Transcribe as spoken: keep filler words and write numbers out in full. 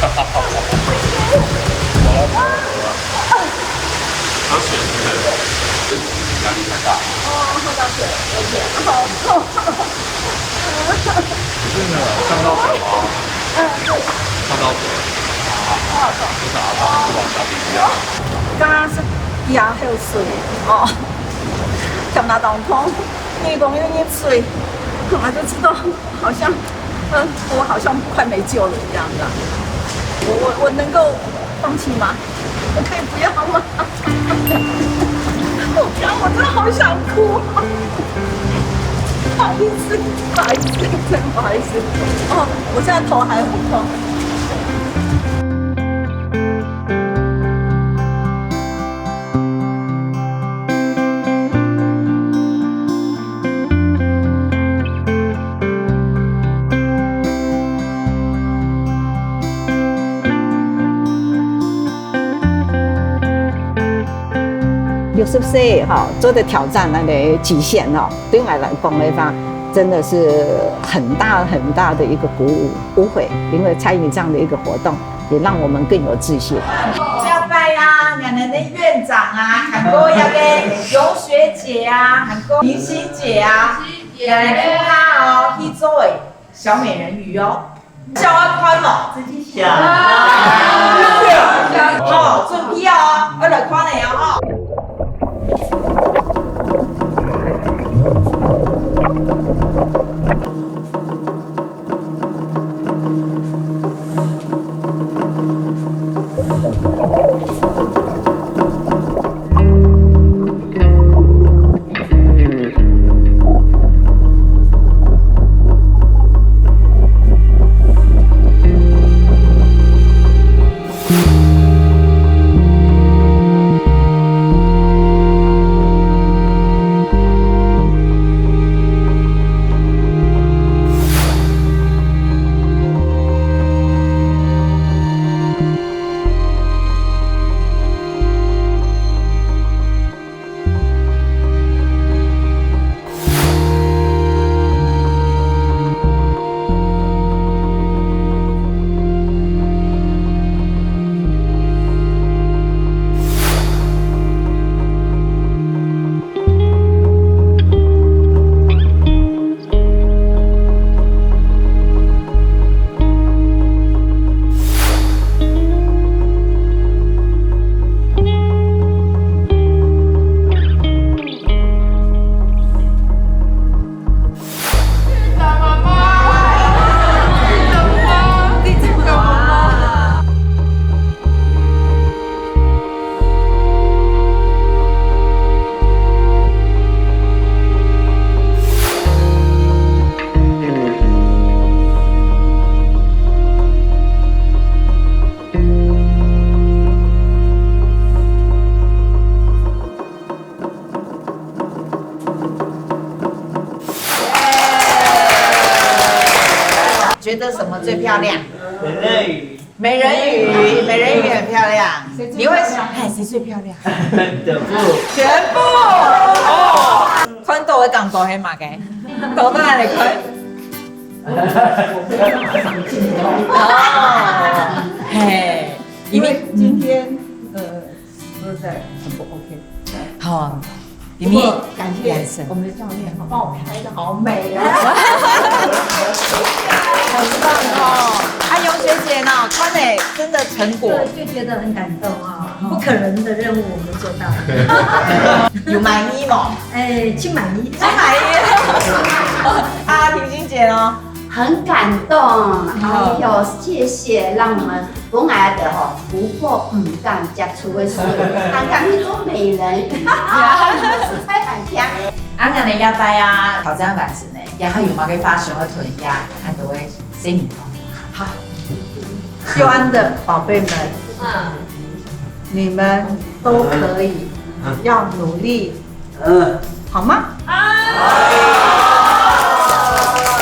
喝水是不是？压力太大。哦，喝到水，OK，好痛。你是那个烫到手吗？嗯，对。烫到手。好痛。不是啊，不好意思，刚刚是比较后水哦，感觉到痛，因为讲有点水，本来就知道。 好像，嗯，我好像快没救了一样的。我我我能够放弃吗？我可以不要吗？我刚我真的好想哭啊！不好意思，不好意思，真的不好意思。哦，我现在头还很痛。 六十歲哈，做得挑戰那個極限哦，對我來講的話，真的是很大很大的一個鼓舞。不會，因為參與這樣的一個活動，也讓我們更有自信。下拜啊，我們的院長啊，還過那個游學姐啊，還過明心姐啊，也來看看哦，去做欸。 小美人魚哦，笑到快樂，自己想。好，準備哦，要來看了哦。觉得什么最漂亮？美人鱼。美人鱼，美人鱼很漂亮。你会想，哎，谁最漂亮？全部。全部。哦，看到的感觉是么个？搞到哪里看？哦，嘿，因为今天，呃，实在很不OK。好，因为不过感谢我们的教练，帮我拍的好美哦。很棒哦。啊，游学姐呢，看了真的成果。对，就觉得很感动啊，不可能的任务我们做到了。有满意吗？哎，请满意。请满意。啊，婷婷姐呢？很感动，哎呦，谢谢，让我们本来的吼，湖泊唔敢接触的事，还敢去做美人，实在很强。啊，恁呢下擺啊，挑戰完成呢，也還有麼个話想要同大家恁多个細人講？好，秀安的寶貝們，嗯，你們都可以，要努力，嗯，好嗎？